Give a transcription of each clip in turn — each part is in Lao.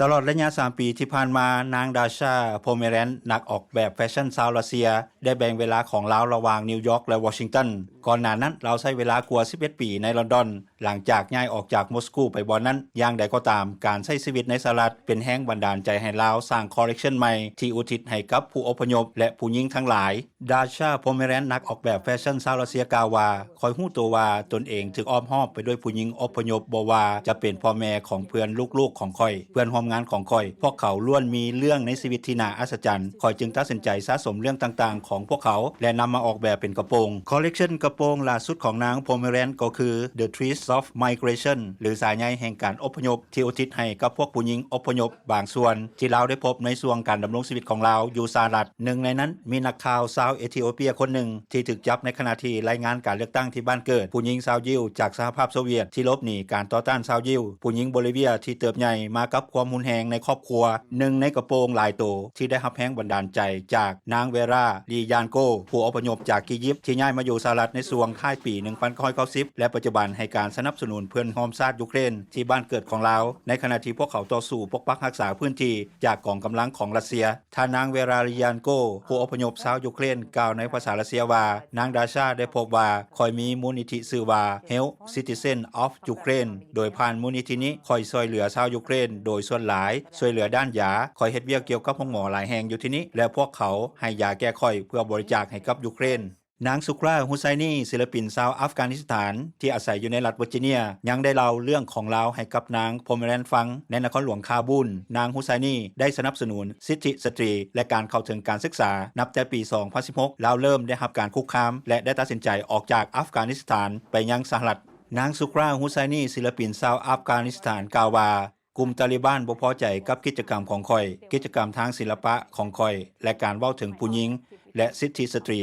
ຕະຫຼອດໄລຍະສາມປີທີ່ຜ່ານມາ, ນາງ ດາຊາ ໂພເມແຣນ ນັກອອກແບບແຟຊັ່ນຊາວຣັດເຊຍ ໄດ້ແບ່ງເວລາຂອງລາວລະຫວ່າງນິວຢອກ ແລະ ວໍຊິງຕັນ. ກ່ອນໜ້ານັ້ນ, ລາວໃຊ້ເວລາກວ່າສິບເອັດປີໃນລອນດອນ ຫຼັງຈາກຍ້າຍອອກຈາກມົສກູໄປບ່ອນນັ້ນ. ຢ່າງໃດກໍຕາມ, ການໃຊ້ຊີວິດໃນສະຫະລັດເປັນແຮງບັນດານໃຈໃຫ້ລາວສ້າງຄອລເລັກຊັນໃໝ່ທີ່ອຸທິດໃຫ້ກັບຜູ້ອົບພະຍົບ ແລະ ຜູ້ຍິງທັງຫຼາຍ. ດາຊາ ໂພເມແຣນ ນັກອອກແບບແຟຊັ່ນຊາວຣັດເຊຍກ່າວວ່າ, ຂ້ອຍຮູ້ຕົວວ່າຕົນເອງຖືກອ້ອມຮອບໄປດ້ວຍຜູ້ຍິງອົບພະຍົບ, ບໍ່ວ່າຈະເປັນພໍ່ແມ່ຂອງເພື່ອນລູກໆຂອງຂ້ອຍ, ເພື່ອນຮ່ວມງານຂອງຂ້ອຍ, ພວກເຂົາລ້ວນມີເລື່ອງໃນຊີວິດທີ່ໜ້າອັດສະຈັນ. ຂ້ອຍຈຶ່ງຕັດສິນໃຈສະສົມເລື່ອງຕ່າງໆຂອງພວກເຂົາ ແລະ ນຳມາອອກແບບເປັນກະໂປງ. ຄອລເລັກຊັນກະໂປງຫຼ້າສຸດຂອງນາງ ໂພເມແຣນ ກໍຄື The Threads of Migration ຫຼື ສາຍໃຍແຫ່ງການອົບພະຍົບ ທີ່ອຸທິດໃຫ້ກັບພວກຜູ້ຍິງອົບພະຍົບບາງສ່ວນ ທີ່ລາວໄດ້ພົບໃນຊ່ວງການດຳລົງຊີວິດຂອງລາວຢູ່ສະຫະລັດ. ໜຶ່ງໃນນັ້ນມີນັກຂ່າວຊາວເອທິໂອເປຍຄົນໜຶ່ງ ທີ່ຖືກຈັບໃນຂະນະທີ່ລາຍງານການເລືອກຕັ້ງທີ່ບ້ານເກີດ, ຜູ້ຍິງຊາວຢິວຈາກສະຫະພາບໂຊວຽດທີ່ຫຼົບໜີການຕໍ່ຕ້ານຊາວຢິວ, ຜູ້ຍິງໂບລີເວຍທີ່ເຕີບໃຫຍ່ມາກັບຄວາມຮຸນແຮງໃນຄອບຄົວ. ໜຶ່ງໃນກະໂປງຫຼາຍໂຕທີ່ໄດ້ຮັບແຮງບັນດານໃຈຈາກນາງ ເວຣາ ລີຢານໂກ ຜູ້ອົບພະຍົບຈາກອີຢິບທີ່ຍ້າຍມາຢູ່ສະຫະລັດໃນຊ່ວງທ້າຍປີໜຶ່ງພັນເກົ້າຮ້ອຍເກົ້າສິບ ແລະ ປັດຈຸບັນໃຫ້ການສະໜັບສະໜູນເພື່ອນຮ່ວມຊາດຢູເຄຣນທີ່ບ້ານເກີດຂອງລາວ ໃນຂະນະທີ່ພວກເຂົາຕໍ່ສູ້ປົກປັກຮັກສາພື້ນທີ່ຈາກກອງກຳລັງຂອງຣັດເຊຍ. ທ່ານນາງ ເວຣາ ລີຢານໂກ ຜູ້ອົບພະຍົບຊາວຢູເຄຣນ ກ່າວໃນພາສາຣັດເຊຍວ່າ, ນາງ ດາຊາ ໄດ້ພົບວ່າ ຂ້ອຍມີມູນນິທິຊື່ວ່າ Help Citizen of Ukraine ໂດຍຜ່ານມູນນິທິນີ້ ຂ້ອຍຊ່ວຍເຫຼືອຊາວຢູເຄຣນໂດຍສ່ວນຫຼາຍ, ຊ່ວຍເຫຼືອດ້ານຢາ. ຂ້ອຍເຮັດວຽກກ່ຽວກັບໂຮງໝໍຫຼາຍແຫ່ງຢູ່ທີ່ນີ້ ແລະ ພວກເຂົາໃຫ້ຢາແກ່ຂ້ອຍເພື່ອບໍລິຈາກໃຫ້ກັບຢູເຄຣນ. ນາງ ຊຸກຣາ ຮຸໄຊນີ ສິລະປິນຊາວອັຟການິສຖານ ທີ່ອາໄສຢູ່ໃນລັດເວີຈິເນຍ ຍັງໄດ້ເລົ່າເລື່ອງຂອງລາວໃຫ້ກັບນາງ ໂພເມແຣນ ຟັງ. ໃນນະຄອນຫຼວງຄາບູນ, ນາງ ຮຸໄຊນີ ໄດ້ສະໜັບສະໜູນສິດທິສະຕີ ແລະ ການເຂົ້າເຖິງການສຶກສາ. ນັບແຕ່ປີສອງພັນສິບຫົກ ລາວເລີ່ມໄດ້ຮັບການຄຸກຄາມ ແລະ ໄດ້ຕັດສິນໃຈອອກຈາກອັຟການິສຖານໄປຍັງສະຫະລັດ. ນາງ ຊຸກຣາ ຮຸໄຊນີ ສິລະປິນຊາວອັຟການິສຖານ ກ່າວວ່າ, ກຸ່ມຕາລີບານບໍ່ພໍໃຈກັບກິດຈະກຳຂອງຂ້ອຍ, ກິດຈະກຳທາງສິລະປະຂອງຂ້ອຍ ແລະ ການເວົ້າເຖິງຜູ້ຍິງ ແລະ ສິດທິສະຕີ.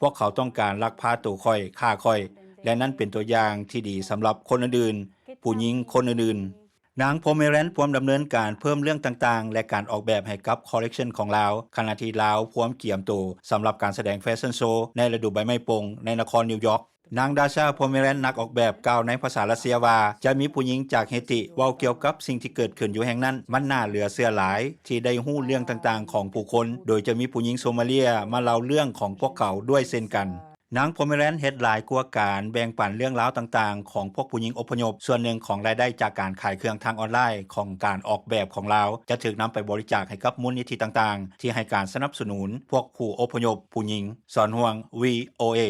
ພວກເຂົາຕ້ອງການລັກພາໂຕຂ້ອຍ, ຂ້າຂ້ອຍ ແລະ ນັ້ນເປັນຕົວຢ່າງທີ່ດີສຳລັບຄົນອື່ນໆ, ຜູ້ຍິງຄົນອື່ນໆ. ນາງ ໂພເມແຣນ ພວມດຳເນີນການເພີ່ມເລື່ອງຕ່າງໆ ແລະ ການອອກແບບໃຫ້ກັບຄອລເລັກຊັນຂອງລາວ, ຂະນະທີ່ລາວພວມກຽມໂຕສຳລັບການສະແດງແຟຊັ່ນໂຊໃນລະດູໃບໄມ້ປົ່ງໃນນະຄອນນິວຢອກ. ນາງ ດາຊາ ໂພເມແຣນ ນັກອອກແບບ ກ່າວໃນພາສາຣັດເຊຍວ່າ, ຈະມີຜູ້ຍິງຈາກເຮຕິເວົ້າກ່ຽວກັບສິ່ງທີ່ເກີດຂຶ້ນຢູ່ແຫ່ງນັ້ນ. ມັນໜ້າເຫຼືອເຊື່ອຫຼາຍທີ່ໄດ້ຮູ້ເລື່ອງຕ່າງໆຂອງຜູ້ຄົນ, ໂດຍຈະມີຜູ້ຍິງໂຊມາເລຍມາເລົ່າເລື່ອງຂອງພວກເຂົາດ້ວຍເຊັ່ນກັນ. ນາງ ໂພເມແຣນ ເຮັດຫຼາຍກວ່າການແບ່ງປັນເລື່ອງລາວຕ່າງໆຂອງພວກຜູ້ຍິງອົບພະຍົບ. ສ່ວນໜຶ່ງຂອງລາຍໄດ້ຈາກການຂາຍເຄື່ອງທາງອອນລາຍຂອງການອອກແບບຂອງລາວ ຈະຖືກນຳໄປບໍລິຈາກໃຫ້ກັບມູນນິທິຕ່າງໆ ທີ່ໃຫ້ການສະໜັບສະໜູນພວກຜູ້ອົບພະຍົບຜູ້ຍິງ. ສອນຮ່ວງ ວີໂອເອ.